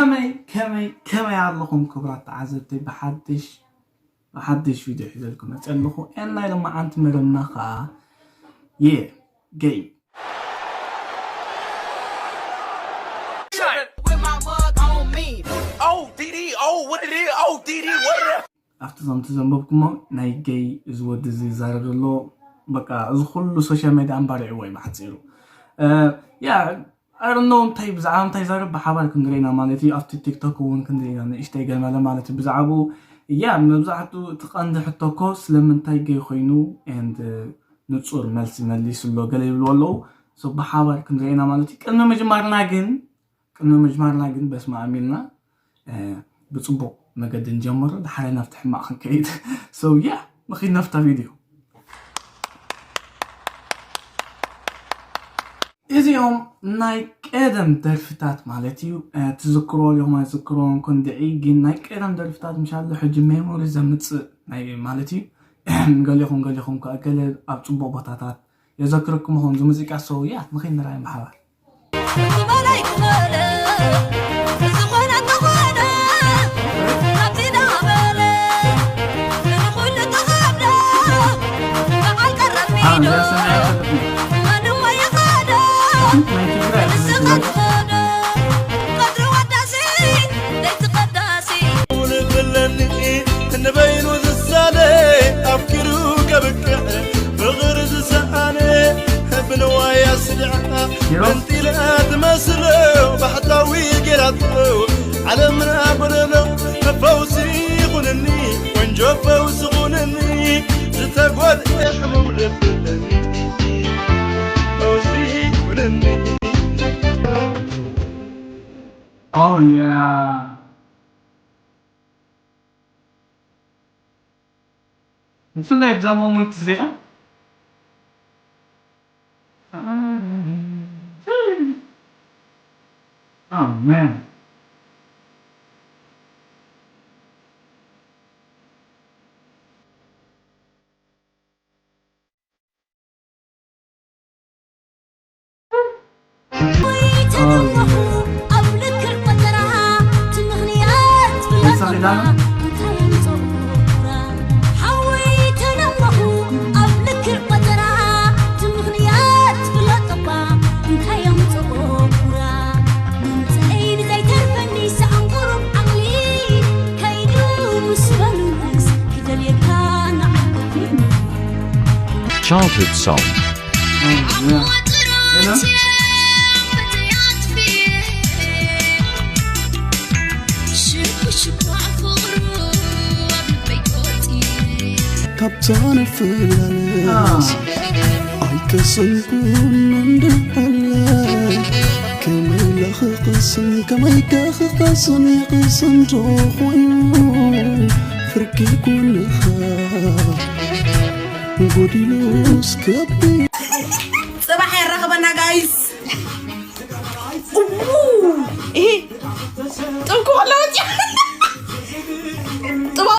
ከመይ ከመይ ከመይ ኣለኹም ክቡራት ተዓዘብተይ? ብሓድሽ ብሓድሽ ቪድዮ ሒዘልኩም መፅእ ኣለኹ። ኤን ናይ ሎማዓንቲ መደብና ከዓ የ ገይ With my mug on me. Oh, D D, oh, what it is? Oh, D D, what it is? ኣብቲ ዞም ተዘንበብኩሞ ናይ ገይ እዚ ወዲ እዚ ይዛረብ ዘሎ በቃ እዚ ኩሉ ሶሻል ሜድያ ኣንባሪዕዎ እዩ ብሓፂሩ። ያ ኣረኖ እንታይ ብዛዕባ እንታይ ይዛረብ ብሓባር ክንሪኢና ማለት እዩ። ኣብቲ ቲክቶክ እውን ክንሪኢና ንእሽተይ ገመለ ማለት እዩ ብዛዕባኡ። ያ መብዛሕትኡ እቲ ቀንዲ ሕቶ እኮ ስለምንታይ ገይ ኮይኑ and ንፁር መልሲ መሊሱ ኣሎ ገለ ይብልዎ ኣለዉ። So ብሓባር ክንሪኢና ማለት እዩ። ቅድሚ ምጅማርና ግን ቅድሚ ምጅማርና ግን በስመ ኣብ ኢልና ብፅቡቕ መገዲ ንጀምሮ፣ ዳሕራይ ናብቲ ሕማቕ ክንከይድ። So yeah ንኺድ ናብታ ቪድዮ። እዚኦም ናይ ቀደም ደርፍታት ማለት እዩ። ትዝክርዎ ዲኹም ኣይትዝክርዎን ኮን ድዒ ግን ናይ ቀደም ደርፍታት ምሻሎ ሕጂ ሜሞሪ ዘምፅእ ናይ ማለት እዩ። ገሊኹም ገሊኹም ከ ገለ ኣብ ፅቡቕ ቦታታት የዘክረኩም ይኸውን እዚ ሙዚቃ። So yeah ንኺድ ንርኣዮም ብሓባር። ንበይኑ ዝሳለ ኣፍቂሩ ከብቅዕ ፍቕር ዝሰኣነ ብንዋይ ኣስሊዓ መንጢላ ትመስሎ ባሕታዊ ጌራቶ ዓለምና ጎደሎ ፈውሲ ይኹንኒ ቆንጆ ፈውሲ ኹንኒ ዝተጎድአ ሕሙም ልብለኒ ፈውሲ ይኹንኒ Oh yeah ብፍላይ ኣብዛ ሞመንት እዚኣ ኣሜን Childhood song. ካብታ ንፈላለስ ኣይቀሰንኩን እንድሕለ ከመይ ለኽቕስን ከመይ ከኽቐስን ይቕስን ተኾይኑ ፍርቂ ጎንኻ ጎዲሉ እስከቢ ፅባሕ የራኽበና ጋይስ። ይሄ ጥንኩ ኣለወፂ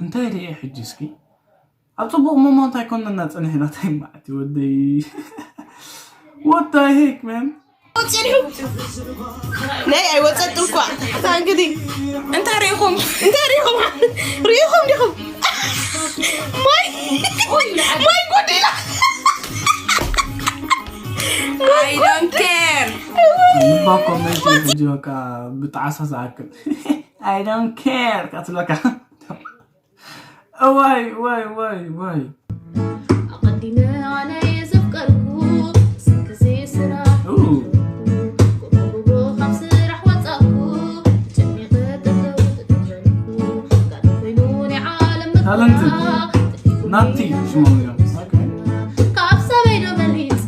እንታይ ርኤ ሕጂ እስኪ ኣብ ፅቡቕ ሞመንት ኣይኮንና ፀኒሕና ታይ ማዕቲ ወደይ What the heck man ናይ ኣይወፀጥ እኳ ታንግዲ እንታይ ሪኢኹም እንታይ ሪኢኹም ሪኢኹም ዲኹም ማይ ማይ ጎዲላ I don't care. ንባኮ መሽ ሕጂ በቃ ብጣዕሳ ዝኣክል I don't care ካትለካ እዋይ እዋይ እዋይ እዋይ ኣቐዲመ ኣነ የዘፍቀርኩ ስንክዚ ስራሕ ቁሩብሮ ካብ ስራሕ ወፃእኩ ጨሚቐ ጠጠው ጠጠው በልኩ ጋዶ ኮይኑ ናይ ዓለም ታለንትድ ናቲ ሽሞም እዮም ካብ ሰበይ ዶ በሊፀ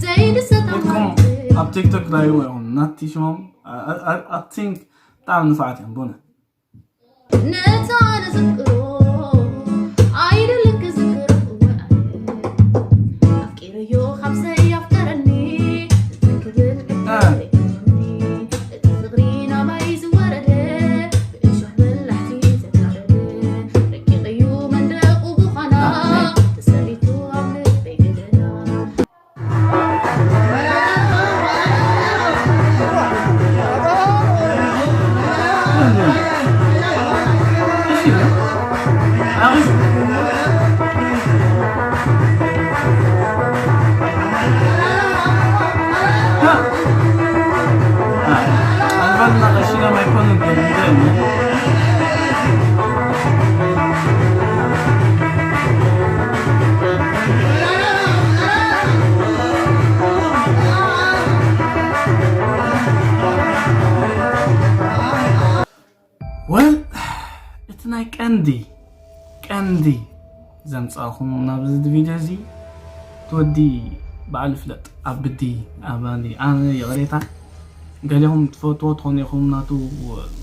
ዘይድሰታ ልኩም ኣብ ቲክቶክ ላይ ይኹን ናቲ ሽሞም I think ብጣዕሚ ንፉዓት እዮም ብእውነት ነታ ነዘፍቅሮ ኣይደልን ክዝክሮ እወ ኣፍቂረዮ ካብ ዘያፍቀረኒ እንታይ ክብል ዕድል እቲ ፍቕሪ ናባይ ዝወረደ ብእሾሕ በላሕቲ ተታረደ ረቂቕ እዩ መንደቑ ብዃና ተሰሪቱ ኣብ ልበይ ገደና ወል እቲ ናይ ቀንዲ ቀንዲ ዘምፃእኹም ናብዚ ቪድዮ እዚ ትወዲ በዓል ፍለጥ ኣብዲ ኣባሊ ኣነ ይቕሬታ ገሊኹም ትፈትዎ ትኾኑ ኢኹም ናቱ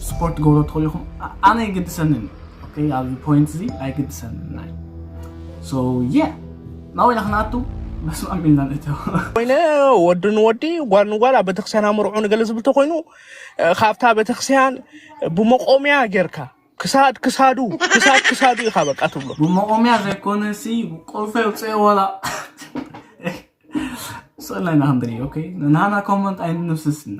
ስፖርት ገብሮ ትኽእሉ ኢኹም። ኣነ ይግድሰንን ኣብዚ ፖይንት እዚ ኣይግድሰንን ናይ ሶ የ ናው ኢና ክናቱ በስማም ኢልና ንእተው። ኮይነ ወዲ ንወዲ ጓል ንጓል ኣብ ቤተክርስትያን ኣምርዑ ንገለ ዝብል ተኮይኑ ካብታ ቤተክርስትያን ብመቆምያ ጌርካ ክሳድ ክሳዱ ክሳድ ክሳዱ ኢኻ በቃ ትብሎ። ብመቆምያ ዘይኮነ ሲ ቁልፈ የውፅኦ ዋላ ስእልና ኢና ክንድሪ ኦኬ ንሃና ኮመንት ኣይንፍስስና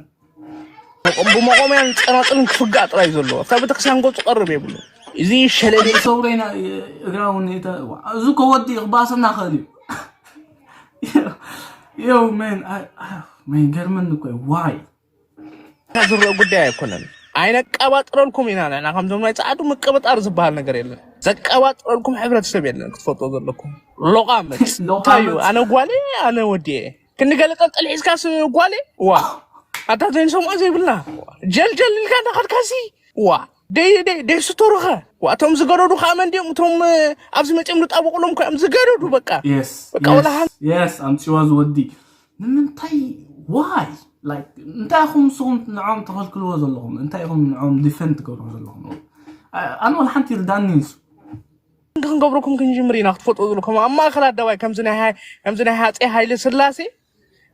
ብመቆምያን ፀናፅልን ክፍጋእ ጥራይ ዘለዎ ኣብታ ቤተክርስትያን ገፁ ቀርብ የብሉ። እዚ ሸለል ሰውረይና እግራ እውን እዚ ከወዲ ክባሰና ክእል እዩ ዮ ሜን ሜን ገርመን እኮ ዋይ ዝረአ ጉዳይ ኣይኮነን። ኣይነቀባጥረልኩም ኢና ንሕና ከምዞም ናይ ፃዕዱ ምቅብጣር ዝበሃል ነገር የለን። ዘቀባጥረልኩም ሕብረተሰብ የለን ክትፈልጦ ዘለኩም። ሎቃመት እንታይ እዩ? ኣነ ጓሌ ኣነ ወዲኤ ክንገለ ጠልጠል ሒዝካስ ጓሌ ዋ ኣታ ዘይንሰምዖ ዘይብልና ጀልጀል ኢልካ እንዳኸድካሲ ዋ ደይ ደይ ደይ ስቶሩኸ ዋ እቶም ዝገደዱ ከዓ መን ድዮም እቶም ኣብዚ መፅኦም ዝጣበቁሎም ኮይኖም ዝገደዱ በቃ በቃ ወላ ኣምፅዋ ዝወዲ ንምንታይ ዋይ እንታይ ኢኹም ንስኹም ንዖም ተኸልክልዎ ዘለኹም እንታይ ኢኹም ንዖም ዲፈንድ ትገብሩ ዘለኹም ኣነ ወላ ሓንቲ ይርዳኒ ንሱ ክንገብረኩም ክንጅምር ኢና ክትፈልጦ ዘለኩም ኣብ ማእከል ኣደባይ ከምዚ ናይ ሃፀይ ሃይለ ስላሴ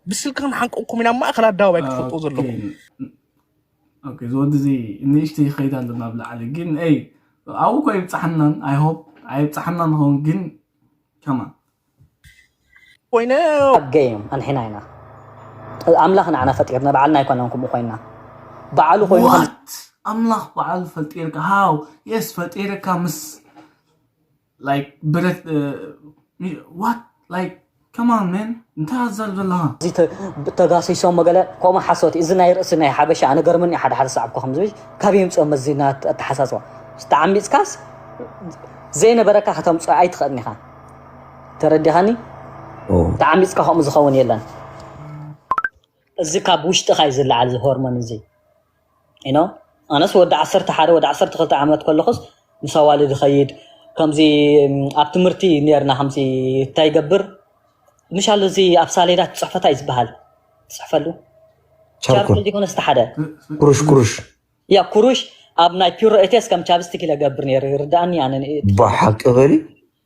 ብስልኪ ክንሓንቀኩም ኢና ኣብ ማእከል ኣደባባይ ክትፈልጦ ዘለኩም ዝወዲ እዚ ንእሽተይ ይኸይድ ኣሎ ናብ ላዕሊ ግን ይ ኣብኡ ኮ ይብፃሓናን ኣይሆፕ ኣይብፃሓና ንኸውን ግን ከማን ኮይነ ገይም ኣንሒና ኢና ኣምላኽ ንዓና ፈጢርና ባዕልና ኣይኮነን ከምኡ ኮይና ባዕሉ ኮይኑ ከም What? ኣምላኽ በዓሉ ፈጢርካ how yes ፈጢርካ ምስ like ብረት what like come on man እንታይ ኣዛል ዘለኻ እዚ ተ- ተጋሲሶም መገለ ከምኡ ሓሶት እዩ። እዚ ናይ ርእሲ ናይ ሓበሻ ኣነ ገርምኒ ሓደ ሓደ ሰዓብኩ ከም ዝብል ካብ የምፅኦ መዚና ኣተሓሳስባ ተዓሚፅካስ ዘይነበረካ ከተምፅኦ ኣይትኽእልን ኢኻ። ተረዲኻኒ? ተዓሚፅካ ከምኡ ዝኸውን የለን። እዚ ካብ ውሽጥኻ እዩ ዝለዓል እዚ ሆርሞን እዚ። You know? ኣነስ ወዲ ዓሰርተ ሓደ ወዲ ዓሰርተ ክልተ ዓመት ከለኹስ ምስ ኣዋልድ ይኸይድ ከምዚ ኣብ ትምህርቲ ነርና ከምዚ እንታይ ይገብር ምሻሉ እዚ ኣብ ሳሌዳ ትፅሕፈታ እዩ ዝበሃል ትፅሕፈሉ ቻርኮል ዘይኮነስ ሓደ ኩሩሽ ኩሩሽ ያ ኩሩሽ ኣብ ናይ ፒሮ ኤቴስ ከም ቻብስቲክ ኢለ ገብር ነይሩ ይርዳእኒ ኣነ ብሓቂ ኸሊ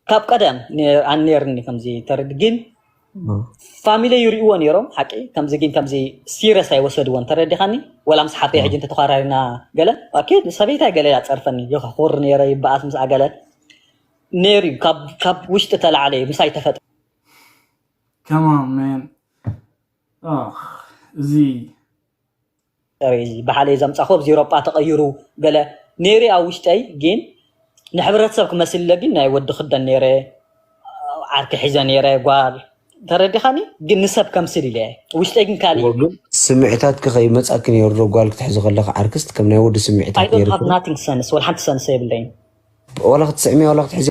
ካብ ቀደም ኣነርኒ ከምዚ ተረድ ግን ፋሚሊ ይርእዎ ነይሮም ሓቂ ከምዚ ግን ከምዚ ሲረስ ኣይወሰድዎን ተረዲኻኒ ወላ ምስ ሓፍተይ ሕጂ እንተተኳራሪና ገለ ኣኪድ ሰበይታይ ገለ ያፀርፈኒ የኸኹር ነይረ ይበኣስ ምስ ኣገለ ነይሩ ካብ ውሽጢ ተላዕለ እዩ ምሳይ ተፈጠ Come on man ኣኽ እዚ በሓለይ ዘምፃኹ ኣብዚ ኤሮጳ ተቐይሩ ገለ ነይረ ኣብ ውሽጠይ ግን ንሕብረተሰብ ክመስል ኢለ ግን ናይ ወዲ ክደን ነይረ ዓርኪ ሒዘ ነይረ ጓል ተረዲኻኒ ግን ንሰብ ከምስል ኢለ ውሽጠይ ግን ካሊእ ግን ስምዕታትኪ ከይመፃኪ ነይሩ ዶ ጓል ክትሕዚ ከለኺ ዓርክስት ከም ናይ ወዲ ስምዕታት I don't ነይርኪ have ዶ? Nothing sense ወላ ሓንቲ ሰንስ የብለይን ዋላ ክትስዕሚ ዋላ ክትሕዚ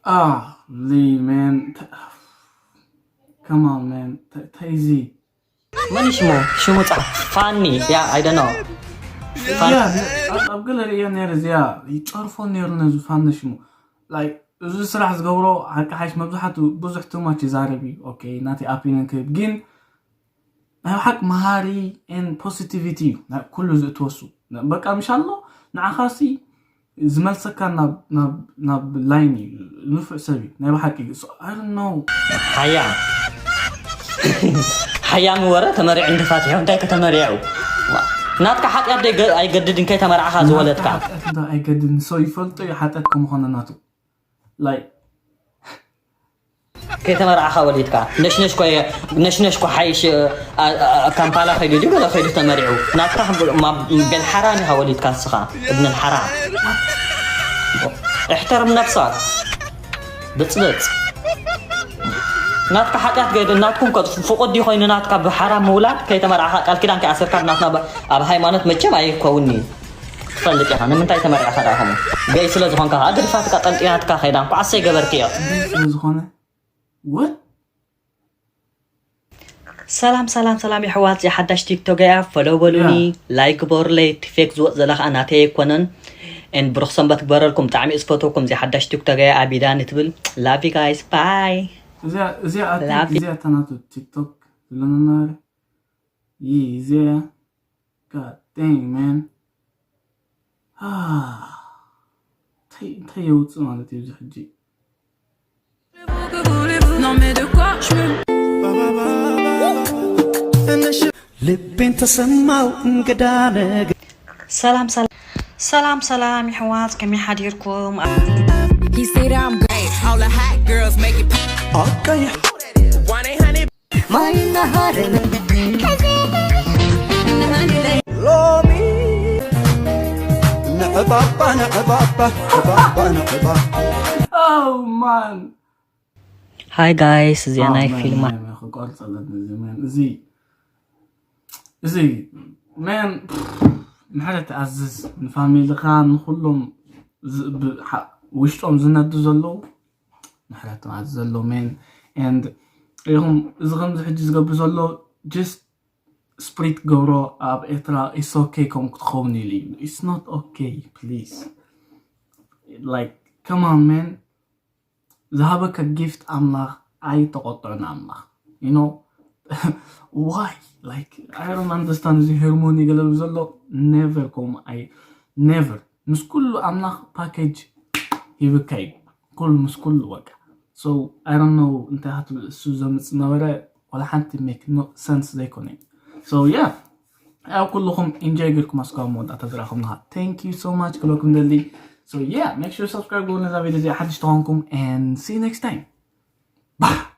Ah, Lee, man. Come on, man. Tazy. መን ሽሙ ሽሙ ፃ ፋኒ ያ ኣይደኖ ኣብ ገለ ርእዮ ነይረ እዚኣ ይጨርፎ ነይሩ ነዚ ፋኒ ሽሙ like እዚ ስራሕ ዝገብሮ ሓቂ ሓሽ መብዛሕቱ ብዙሕ ትማች ይዛረብ እዩ ኦኬ ናተይ ኣፒንን ክህብ ግን ናይ ሓቂ መሃሪ ን ፖዚቲቪቲ እዩ ናብ ኩሉ ዝእትወሱ በቃ ምሻሎ ንዓኻሲ ዝመልሰካ ናብ ላይን እዩ ንፉዕ ሰብ እዩ ናይ ብሓቂ ነው ሓያ ሓያሚ ወረ ተመሪዑ እንተፋትሑ እንታይ ከተመሪዑ ናትካ ሓጢኣት ኣይገድድን ከይተመርዓኻ ዝወለድካ ኣይገድድን ሰው ይፈልጦ እዩ ሓጢኣት ከምኾነ ናቱ ላይ ከይተመርዓኻ ወሊድካ ነሽነሽ ኮ ነሽነሽ ኮ ሓይሽ ኣ- ኣ- ካምፓላ ከይዱ ድዩ ገለ ከይዱ ተመሪዑ ናትካ ማ- ቤል ሓራም ኢኻ ወሊድካ ንስኻ እብን ሓራም احترم نفسك ብፅብፅ ናትካ ሓጢኣት ገይዱ ናትኩም ከ ፍቁድ ድዩ ኮይኑ ናትካ ብሓራም ምውላድ ከይተመርዓኻ ቃል ኪዳን ከይኣሰርካ ናትና ብ- ኣብ ሃይማኖት መቸም ኣይከውን እዩ ትፈልጥ ኢኻ ንምንታይ ተመርዕኻ ደኣ ከምኡ ገይ ስለ ዝኾንካ ከዓ ገዲፋትካ ጠንጢናትካ ከይዳ እንኳ ኣሰይ ገበርክዮ ስለዝኾነ ወት ሰላም ሰላም ሰላም የሕዋት እዚ ሓዳሽ ቲክቶክ እያ ፈለው በሉኒ ላይክ በሩለይ ቲፌክ ዝወፅ ዘላ ከዓ ናተይ ኣይኮነን ን ብሩክ ሰንበት ግበረልኩም ብጣዕሚ እዩ ዝፈትወኩም እዚ ሓዳሽ ቲክቶክ እያ ኣቢዳ ንትብል love you guys bye እዚኣ እዚኣ ኣቲ እዚኣ ተናቱ ቲክቶክ ዝለመናሪ ይህ እዚኣ god dang man እንታይ እንታይ የውፅእ ማለት እዩ እዚ ሕጂ ልቤን ተሰማው እንግዳ ነገር ሰላም ሰላም ሰላም ሰላም ይሕዋት ከመይ ሓዲርኩም He said I'm gay. All the hot girls make it pop. ኣቀይ One eight hundred. ሎሚ ንዕባባ ንዕባባ ዕባባ ንዕባባ Oh man hi guys እዚኣ ናይ ፊልማ ክቆርፅ ኣለኒ እዚ man እዚ እዚ man ምሕረት ትኣዝዝ ንፋሚልኻ ንኩሎም ውሽጦም ዝነዱ ዘለዉ ምሕረት ትኣዝዝ ዘሎ man and ይኹም እዚ ከምዚ ሕጂ ዝገብር ዘሎ just ስፕሪት ገብሮ ኣብ ኤርትራ it's okay ከም ክትኸውን ኢሉ እዩ it's not okay please like come on man ዝሃበካ ጊፍት ኣምላኽ ኣይተቆጥዑ ንኣምላኽ you know why like I don't understand እዚ ሄርሞኒ ገለሉ ዘሎ never ከም ኣይ never ምስ ኩሉ ኣምላኽ ፓኬጅ ሂብካ እዩ ኩሉ ምስ ኩሉ በቃ so I don't know እንታይ ክትብል እሱ ዘምፅ ነበረ ዋላ ሓንቲ make no sense ዘይኮነ so yeah ኣብ ኩልኹም ኢንጆይ ጌርኩም ኣስኳብ መወዳእታ ዝረኸብና thank you so much ክብለኩም ደሊ so yeah make sure subscribe ግበሩ ነዛ ቪድዮ እዚኣ ሓድሽ ተኾንኩም and see you next time bye